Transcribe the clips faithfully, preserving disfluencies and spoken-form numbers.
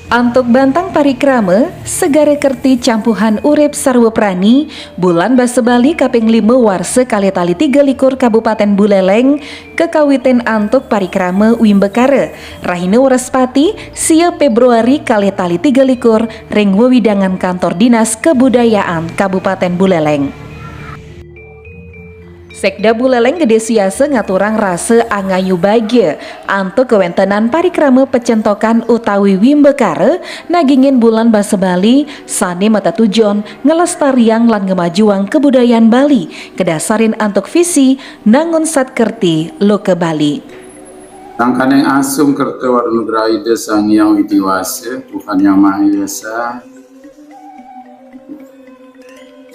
Antuk bantang parikrama Segara Kerti Campuhan Urip Sarwa Prani, Bulan Basa Bali kaping lima warsa kalih tali tiga likur Kabupaten Buleleng, kekawitin antuk parikrama Wimbakara, rahina Wrespati, sia Februari kalih tali tiga likur ring wewidangan Kantor Dinas Kebudayaan Kabupaten Buleleng. Sekda Buleleng Gede Siasa ngaturang rasa angayu bagia antuk kawentenan parikrama pacentokan utawi Wimbakara nagingin Bulan Basa Bali sane matetujon nglestariang lan ngemajuang kabudayan Bali kadasarin antuk visi nangun satkerti loka Bali. Sangkaning asung kerta wara nugraha Ida Sang Hyang Widi Wasa, Tuhan Yang Maha Esa,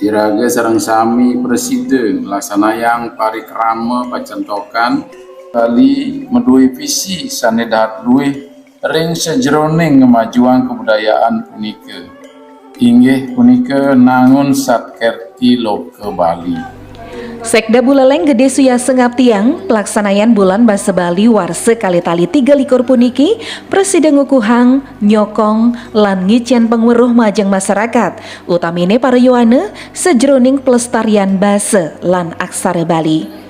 iraga sareng sami prasida nglaksanayang parikrama pacentokan Bali madue visi sane dahat luih ring sajeroning ngemajuang kabudayaan punika, inggih punika nangun satkerti loka Bali. Sekda Buleleng Gede Suyasa ngaptiang, pelaksanayan Bulan Basa Bali warsa kalih tali tiga likur puniki prasida ngukuhang, nyokong, lan ngicen pangweruh majeng masarakat, utamine para yowana, sajeroning pelestarian basa lan aksara Bali.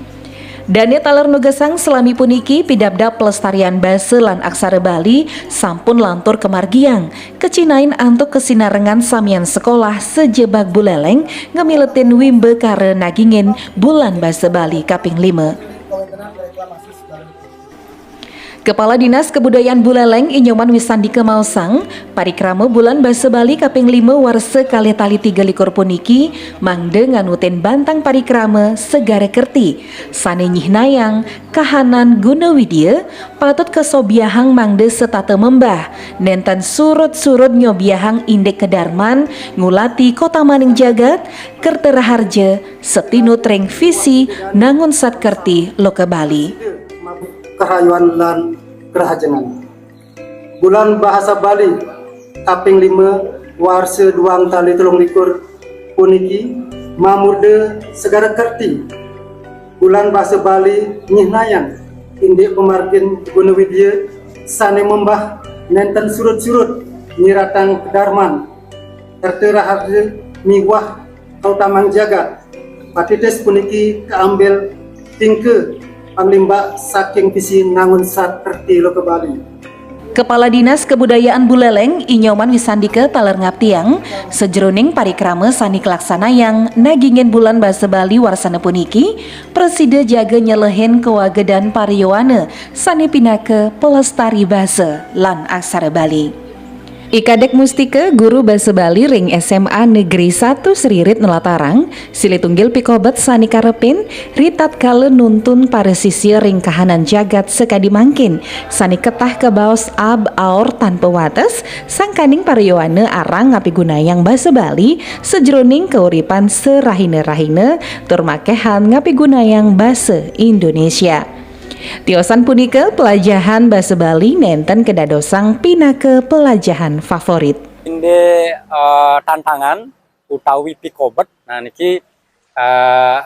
Dane taler nugesang salami puniki, pidabdab pelestarian basa lan aksara Bali sampun lantur kamargiang, kacinain antuk kasinarengan samian sekolah sajebag Buleleng ngamiletin Wimbakara nagingin Bulan Basa Bali kaping lima. Kepala Dinas Kebudayaan Buleleng I Nyoman Wisandika maosang, parikrama Bulan Basa Bali kaping lima warsa kalih tali tiga likur puniki mangda nganutin bantang parikrama Segara Kerti, sane nyihnayang kahanan guna widya, patut kasobiahang mangda setata membah, nenten surud-surud nyobiahang indik kadarman, ngulati kota maning jagat, kerta raharja, satinut ring visi nangun satkerti loka Bali. Karayuan lan kerahajengan. Bulan Bahasa Bali kaping lima warsa duang tali telung likur puniki mamurda Segara Kerti. Bulan Bahasa Bali nyihnayang indik pamargin guna widya sane membah nenten surud-surud nyiratang kadarman, kerta raharja miwah kautamang jagat. Patitis puniki kaambil tingka panglimbak saking visi nangun satkerti loka Bali. Kepala Dinas Kebudayaan Buleleng, I Nyoman Wisandika taler ngaptiang, sajeroning parikrama sane kalaksanayang nagingin Bulan Basa Bali warsana puniki, prasida jaga nyelehin kawagedan para yowana sane pinaka pelestari basa lan aksara Bali. I Kadek Mustika, guru basa Bali ring S M A Negeri satu Sririt nlatarang, silih tunggil pikobet sane karepin, ritatkala nuntun para sisya ring kahanan jagat sakadi mangkin, sane ketah kabaos ab aor tanpa wates, sangkaning para yowana arang ngapigunayang basa Bali sajeroning kauripan sarahina-rahina tur makehan ngapigunayang basa Indonesia. Tiosan punika, pelajahan basa Bali nenten kadadosang pinaka pelajahan favorit. Indik, eh, tantangan utawi pikobet, nah niki, eh,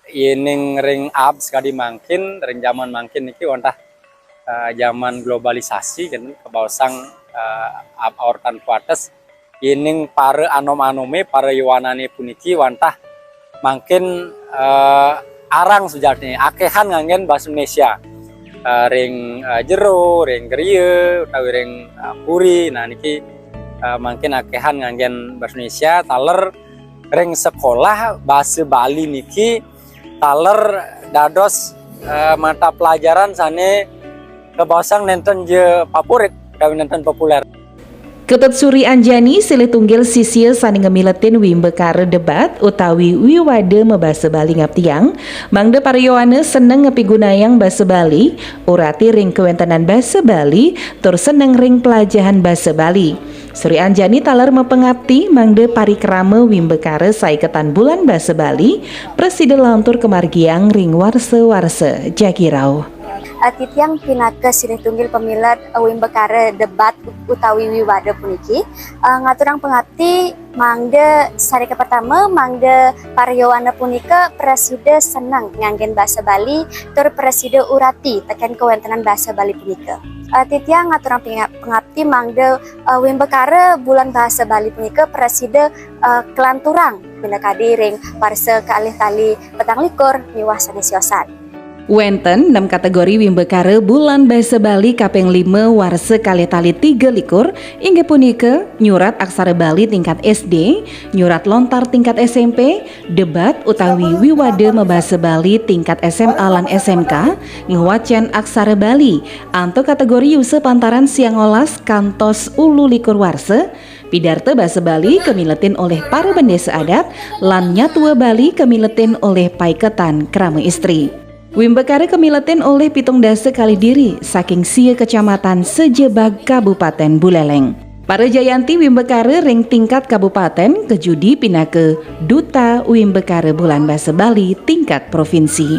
yening ring ab sakadi mangkin, ring jaman mangkin niki wantah, eh, jaman globalisasi kan, kabaosang, eh, ab aor tanpa wates, yening para anom-anome, para yowanane puniki wantah mangkin, eh, arang sujatinne, akehan nganggen basa Indonesia. Eh, ring, eh, jero, ring griya, utawi ring, eh, puri. Nah, niki, eh, mangkin akehan nganggen basa Indonesia, taler ring sekolah basa Bali niki taler dados, eh, mata pelajaran sane kabaosang nenten ja favorit, utawi nenten populer. Ketut Suri Anjani, silih tunggil sisya sane ngamiletin wimbakara debat utawi wiwada mabasa Bali ngaptiang, mangda para yowana seneng ngapigunayang basa Bali, urati ring kawentenan basa Bali, tur seneng ring pelajahan basa Bali. Suri Anjani taler mapangapti mangda parikrama wimbakara saiketan Bulan Basa Bali, prasida lantur kamargiang ring warsa-warsa jagi rauh. Eh, titiang pinaka silih tunggil pamilet, eh, wimbakara debat utawi wiwada puniki, eh, ngaturang pangapti mangda sarika pertama, mangda para yowana punika prasida seneng nganggen basa Bali tur prasida urati teken kawentenan basa Bali punika. Eh, titiang ngaturang pinga-, pangapti mangda, eh, wimbakara Bulan Bahasa Bali punika prasida, eh, kalanturang pinakadi ring warsa kalih tali petang likur miwah sane siosan. Wenten nem kategori wimbakara Bulan Bahasa Bali kaping lima warsa kalih tali tiga likur, inggih punika nyurat aksara Bali tingkat S D, nyurat lontar tingkat S M P, debat utawi wiwada mabasa Bali tingkat S M A lan S M K, ngwacen aksara Bali, antuk kategori yusa pantaran siangolas kantos ulu likur warsa, pidarta basa Bali kamiletin olih para bendesa adat, lan nyatua Bali kamiletin olih paiketan krama istri. Wimbakara kamiletin olih pitung dasa kalih diri saking sia kecamatan sajebag Kabupaten Buleleng. Para jayanti wimbakara ring tingkat kabupaten kajudi pinaka duta wimbakara Bulan Basa Bali tingkat provinsi.